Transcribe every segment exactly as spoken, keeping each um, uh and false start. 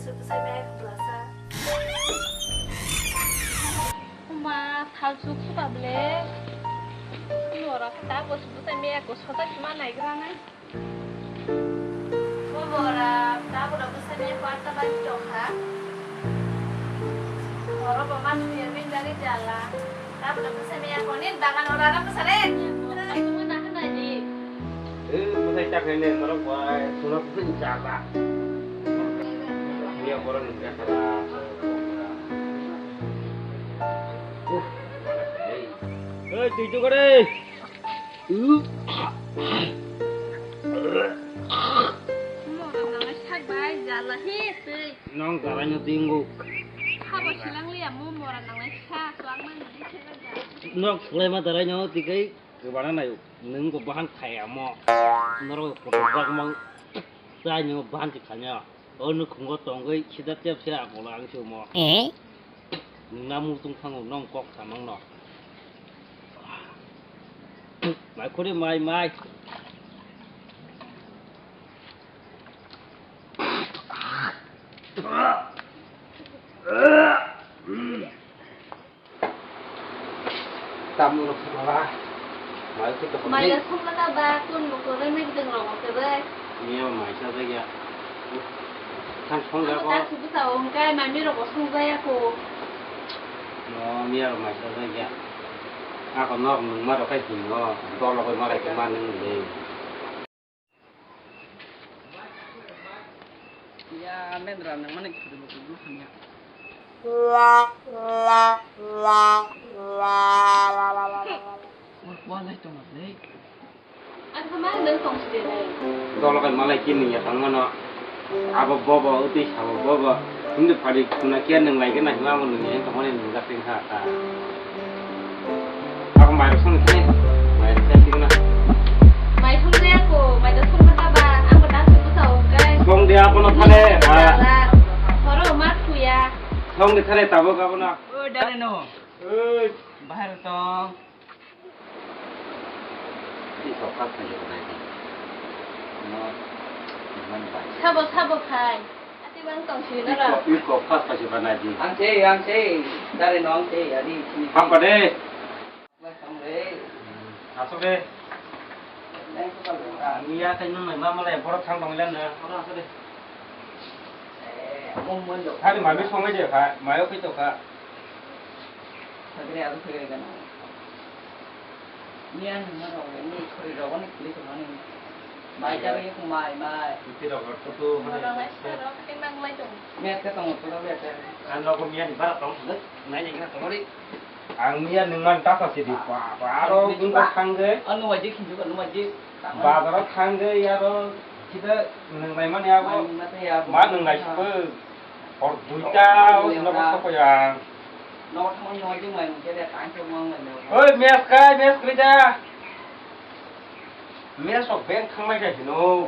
Bwsai maya khe bwlasa. Uma, salsuk suka ble. Nora khe ta bwsai maya ko soda sima naigra nai. Bobora, tabora bwsani parta bai tongkha. Oro bo ma suyar bini bagwi jala. Tabora bwsani ya konin bagan ora ram bwsare. Tungwi na hwnai di. Eh, bwsai ta khaine norok bai, suno bwsai jala. Iya, borok ni kata. Uff, mana sih? Eh, tuju kore. Mora nangnai sak bai jala he twi. Nong jalai no tingo. Habo silang liya mo mora nangnai sa so ang nang di se ba ja. Nok sulai ma jalai no tikai kebana nayo. Nung ko bahan khaya mo. Norok ko bak mang. Sa nyo bahan ti khanya. O nukhungo tongwi sida tep se apola ang sumo. Eh? Nungna mutung thango nong kok samang no. Mai khuri mai mai. Tamni rok swnala. Mai khe tokon. Mai rok swnglaka ba kun bo kwrwi mai dwng rok bo kwrwi. Miya mai cha jakya. Than swngjak. Abo ta subu sa o hwnkhe mami rok bo swngjaya ko. No miya rok mai cha jakya. Ako nok nung ma rok kai hingo. Dol rok ma kai ma nung le. Ya, mendra nang mani khuri bo kudu hamya. Wa lai tong le. Ang kama nang tong side le. Dolo kai malai kini ya tang mano. Abo bobo uti sabo bobo. Hindi padi kuna kia nang lai kena hima mo nang yang tong mani nang gaping ha ta. Ako mai rok song khe, mai rok khe sing na. Mai song de ako, mai da song kata ba, ang ba dang song sa o kai. Song de ako no thale, ha. Horo mat kuya. Song de thale tabo ka bono. O dare no. Oi. Bahar tong. Di sok kha khai ko nai di. No. Sabo sabo khai. Ati bang tong sini na ra. Iko, iko, pas pas ba nai di. Ang se, ang se, dari nong se, adi sini. Hampa de. Asok de. Iya, tei nung mai mama le borok thang tong le na. Asok de. Hari mami songai je kha, mayo kito kha. Sagre adu sagre gana. Miya nungma rok ni khori rok ni khuli tongmani. Mai jagwi mai mai. Iti rok rok tutu mane. Rok nai sa rok kati mang lai tong. Miya ka tong tutu miya ka. Ang rok miya ni bara tong sini. Nai ni kena tong ri. Ang miya nungman ta sa sidi. Ba ba aro bung ko thang de. Anu waji khinju anu waji. Bazaro thang de yaro kita nung nai mani abo. Ma nung nai sipung. Hor duita o sino kosto koyang. Nogo thangmani nogo jwng bai mungkhe de, tang khe wng lai meo. Oi, mes kai, mes kwrwi da. Mes rok bank thanglai kha hino.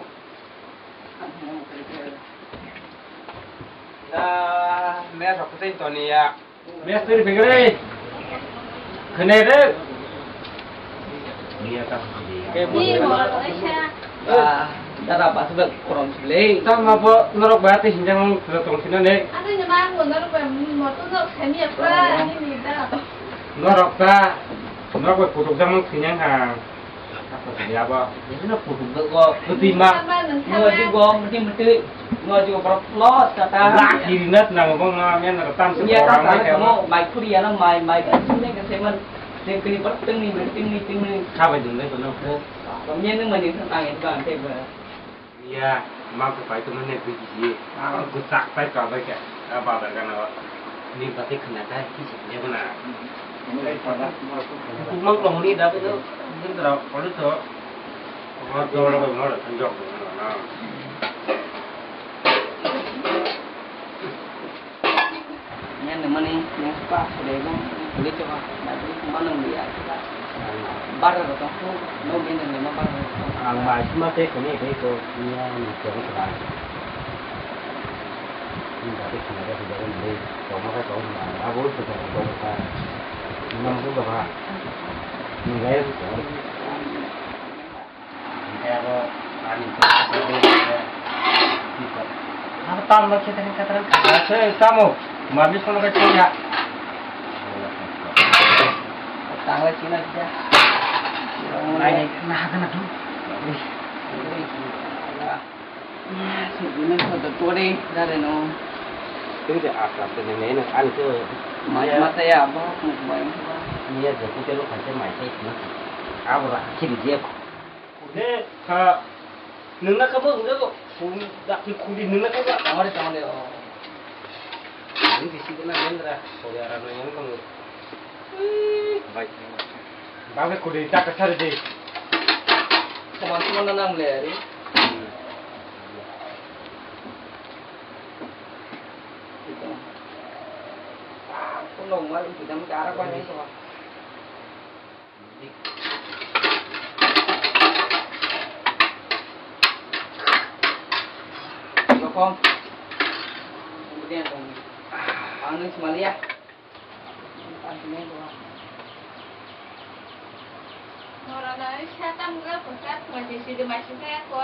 Da, mes rok kwtwi toniya. Mes twi phikri. Khne re. Ni mo aisa. Ah, dara ba sibak korom sibile. Tamo bo norok ba te hinjang tong sino ne. Ani ni ma mo norok ba mo to norok sami apa ani ni da. Norok ta, norok ba kutuk jamang sinyang ha. Apa sih apa? Ini na kutuk do ko. Putih ma. Mo di go mati mati. Ngo jugo borok plus kata. Lak hirinat nang bong na men ratan se. Iya, orang kata mai kamu. Mai kuri ya na mai, mai kan sini ke semen. Sing kini berteng ni, berteng ni, teng ni. Sabai dong deh kono. Kami ni mani tang itu kan teh ber. Iya, mau ke pai tu mana biji. Ah, gusak pai kau bai ke. Ah, babar kan awak. Ni batik kena kai kisi dia kena. Kumang kong ni dah tu. Mungkin terlalu kalau tu. Kumang tu orang orang orang tunjuk. Yan mani yang suka sudah itu beli coba. Nanti mana melihat. Bar atau tu, no gini ni no bar. Ang mai sima te kuni te ko niya ni ko ni ba. Ni ba te kuni ba te ni ko ma ka ko ma. Abo ko ko ko ka. Ni ma ko ba. Ni ga ko. Hingke abo ani. Ano tamo khe tani kataran. Ase tamo, mami sono kai chaya. Tangla china kya. Ai, na kana tu. Suguna kota tore dare no. Tengte asap tene nene ani ke. Maya mata ya ba mukbai. Niya jaku telo khaise mai sai khna. Abra khiri je. Kune kha nungna kabo hingga ko. Dakti khuli nungna kabo. Tamare tamare o. Ini bisi kena nendra. Kore arano yang kamu. Bai. Babe kuli tak kasar de. Teman-teman nanam le. Ito. Kung normal, ito dam ke arah pa ni so. Lokom. Kemudian kong. Ang nung sumaliya. Ang sumaliya. Mora na sa tam ga ko sa ko je si de ma si sa ko.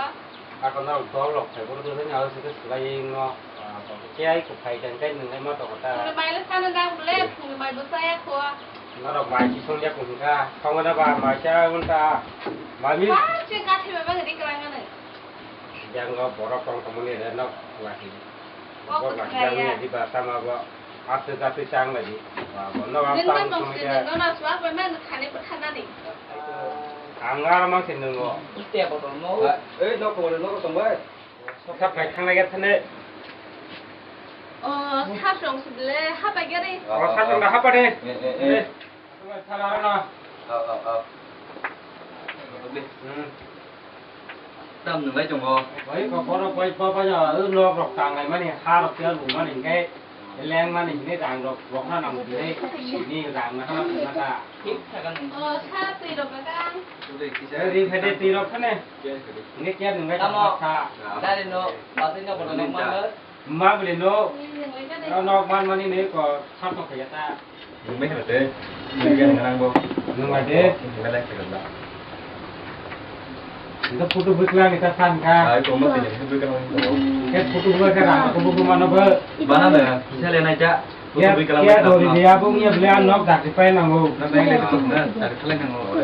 Ako norok dol rok phai boro dol ni aro sike swlaiwi no, ah, khe ai kwphai khe khe nwng ai ma tongo ta. Phungni mai le sana nang bole, phungni mai bo chaya kho. Norok mai si song ya kung kha, thong na ba mai cha un ta. Mami. Ba che ka thebe ba ri klang ani. Yang go borok tong tong ni re nok wa hi. Wa ko thang ya. Yang ni ba sama bo. Aste aste chang lagi. Wa bo no ba. Nung ba tong tong song se ya. Nung no swa ba man khani pa thana ni. Ang aro mang se nungo. Uste botol mo. Ei, nok ko le nok tong bai. Sa phai thang lai thane. O, sa song se le ha pai gari. O, sa song da ha pa de. Eh, eh, eh. Eh. Sa la na. Au, au, au. Hmm. Tam nung lai tongo. Bai ko bono bai ba ba ya, nok rok tang lai mani, ha rok ya lu mani ke. Leng mani hini rang rok, rok na nang hini, hini rang na hana hana ta. Thik thakan nung. O, sa twi rok ka kang. Ri phai de twi rok khane. Hini kya nung lai tamo, sa. Dari no, batwi no bono nok man. Ma bole no. Hini nung lai ka de. Nok man mani ne ko sa to khaya ta. Nungbai khna tei, nungbai khna nang bo. Nungbai de. Nungbai lai khna. Nda photo bwkla ni ta san ka. Ai, ko ma tini photo bwkla nang bo. Ke photo bwkla ka rang ko bu ma no ba. Bana da, kisa le nai ja. Photo bwkla nang. Ya dori de ya bu ya bla nok dak pai nang bo. Na bang le ko na, dak thalai nang bo.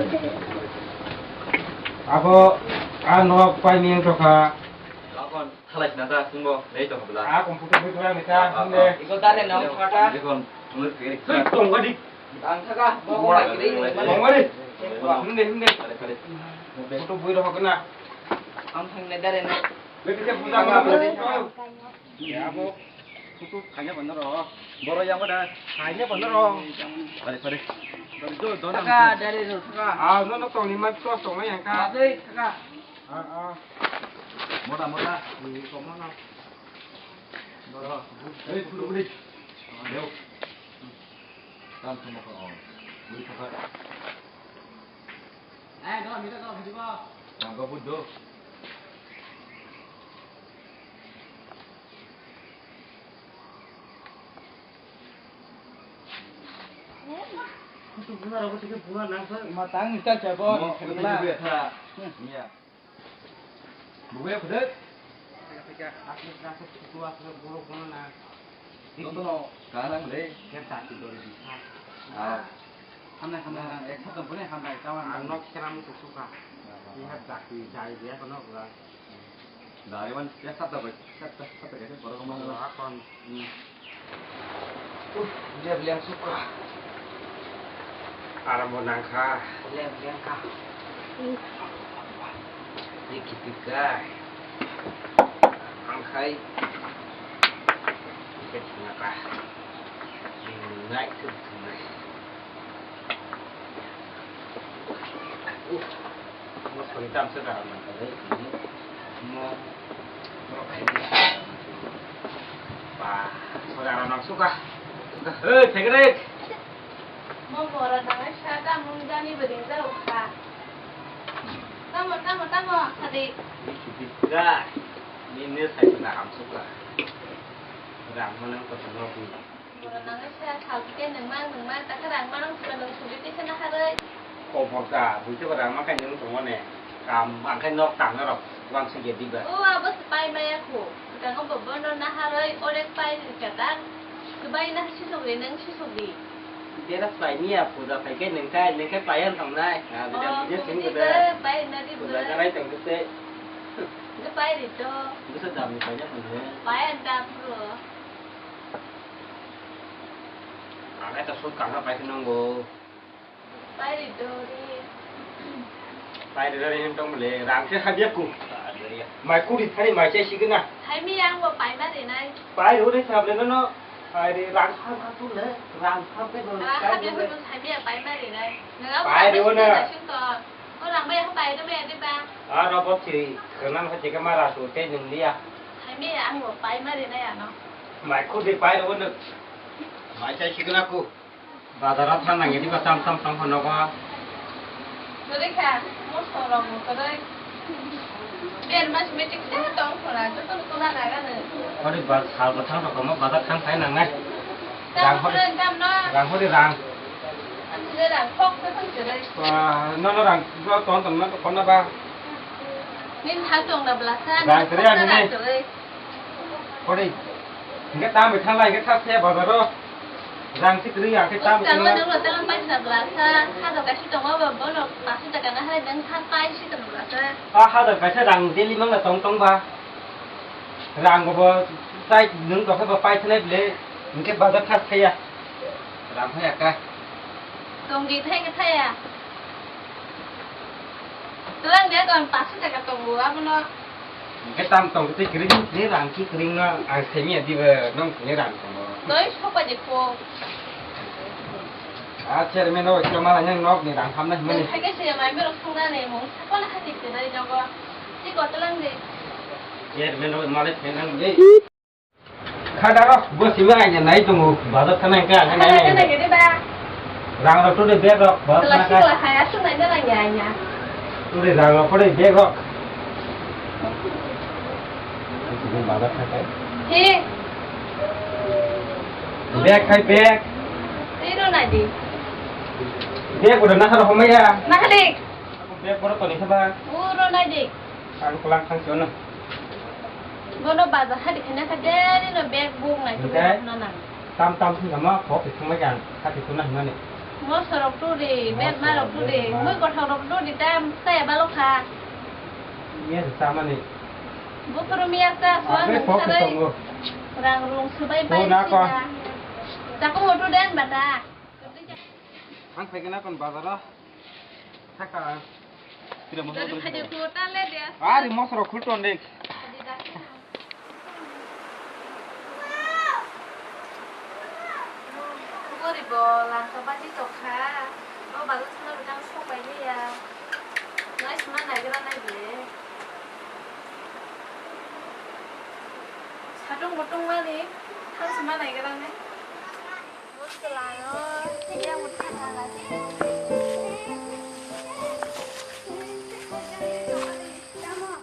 Abo a nok pai ni to ka. Lakon. Thalai sina ta, singbo, nei tong bla. Ah, komputer bui kura ni ta, ah, ah, hinde. Ah. Iko dare no, kata. Iko, nungwi phe. Hei, tong gadi. Ang thaka, bo ko lagi dei. Tong gadi. Hinde, hinde. Kare, kare. Photo bui rohok na. Ang thang ne dare no. Bete se puja ma. Ya, bo. Photo khaina bana ro. Boro yang da. Khaina bana ro. Kare, kare. Do, do, thaka, dare no, thaka. Ah, no, no, tong ni ma, to tong yang ka. Dei, thaka. Ah, ah. Mota, mota. Ini kok mana? Doro. Hei, photo bui. Deo. Tam sama ko. Bui pakai. Eh, doro, mira doro, video. Tangga budo. Itu bunga rokok tiga bunga nangsa. Matang kita jabo. Mau, itu juga ya, Kak. Iya. Buku ya, betul? Ketika aku rasa itu aku buruk mana. Nonton no, sekarang deh. Kita tak tidur di sana. Ah. Hamnai, hamnai, hamnai. Eh, satu pun hamnai, kawan. Ang nok seram itu suka. Lihat tak di jai dia kono gua. Dari mana? Ya, satu apa? Satu, satu ya, baru ngomong. Lakon. Hmm. Uh, dia bilang suka. Aram bo nangkha. Bilang, bilang kha. Ini kita. Angkai. Kita tengah kah. Ini naik ke tengah. Mo sori tam se da man ka dai ni. Mo ro khai ni. Ba, sori ara nang suka. Suka. Hei, phegre. Mo mora nang sa ta mung dani beri da ukha. Tamo, tamo, tamo, khadi. Ni kiti da. Ni ne sai na ham suka. Rang mo nang ko no. Mura nang sa thal khe nang mang nang mang ta khe rang ma nang sila nang suli tisa na haroi. Khobor da, buitu ba rang ma khe nang tong ne. Kam ang khe nok tang rok wan si ge diba. O abo se pai maya kho. Tango bobo no naharoi orek pai rikha ta. Kwbai na sisok ri nang sisok ri. Bera pai niya puja pai ke nengkai nengkai payan tongnai. Ah, bida Oh, bida sing bida. Pai na di puja bera. Karai tong kete. Ga pai ri to. Bisa dam ni payan tongnai. Payan ta bro. Aga ta sut kanga pai nanggo. Pairi dori. Pairi dori hin tong bole, rang se habia ku. Mai kuri thani mai chai sigena. Thaimi ang bo paima rinai. Pai hore sable no no. Pairi rang sa ma tu le, rang sa pe no. Rang habia ku thaimi ang paima rinai. Nang abo pairi paima ona. Sing to. O rang bai ha pairi bai ade ba. A robot si, kenang ha jega mara su te nung dia. Thaimi ang bo paima rinai ano. Mai kuri pairi ona. Mai chai sigena ku. Bazar o thang nang, edi ba tam tam tong pho nogo. Kwrwi kha, mosok rok bo kwrwi. Ber mas meeting se tong pho na, joto no tuna naga no. Ori ba sal bo thang rok mo bazar thang khai nang nai. Tam rang hori, kwrwi tam no. Rang hori rang. Ang je rang kok se thang kwrwi. Ah, no no rang jo ton ton no kon na ba. Nin ha tong na bla sa. Rang kwrwi ani ne. Kwrwi. Hingke tam bai thanglai hingke thak the bazar o. Rang si kwrwi ya khe tam bai thanglai. Tamo nang lo tamo paisa bwlasa, hajar kaisa tongo bo, bono paanso taka na hai nang ha paisi tong bwlasa. A hajar kaisa rang daily mang na tong tong ba. Rang bo bo tai nwng tokhe bo pai thanai bwle, hingke bazar thak thaya. Rang phai ya ka. Tong di thai khe thaya. Twlang de kon paanso taka tongo abono. Hingke tam tong tei kwrwng ni rang ki kwrwng no ang saimanya diba nong sini rang tongo. Doi sopa de ko. A chairman o khe mala yang nok ni rang hamna himani. Hai ke se mai berok songna ne mung sakona hati kwrwng nogo. Ti ko twlang de. Chairman o mala phenang de. Khada rok, bo simi aina nai tongo, bazar thana hingke ang nai nai. Thana hingke ba? Rang rok tode bag rok, bazar thana ka. Sikla haya sung nai nang ya ya. Tode rang rok tode bag rok. Bazar thana kai. He. Bag khai bag. Tei ro nai di. Bag udah nahar homaya. Nahalik. Bag boro toni saba. Uro nai di. Ang kulang khang siono. Bono bazar hadi khina kha deri no bag buk nai tu. Hingke? Bono nang. Tam tam thung ma kho thung ma jang hadi thung na himani. Mosorok turi, bag marok turi, mui kothok rok turi tam saya balo kha. Iya samani. Bukuru miya sa suan. Ape kho sarai. Tongo. Rang rung subai bai. Tongo na ko. Sida. Taku motu den bata. Ang phaikhe na kon bazaro. Thaka. Pira moso. Gari phai de ko ta le de. Ari moso rok khul ton de. Gori bo langka baji tokha. O bazar sana bidang sok pai ya. Nai sima nai gra nai bile. Satung mutung mani. Thang sima nai gra nai.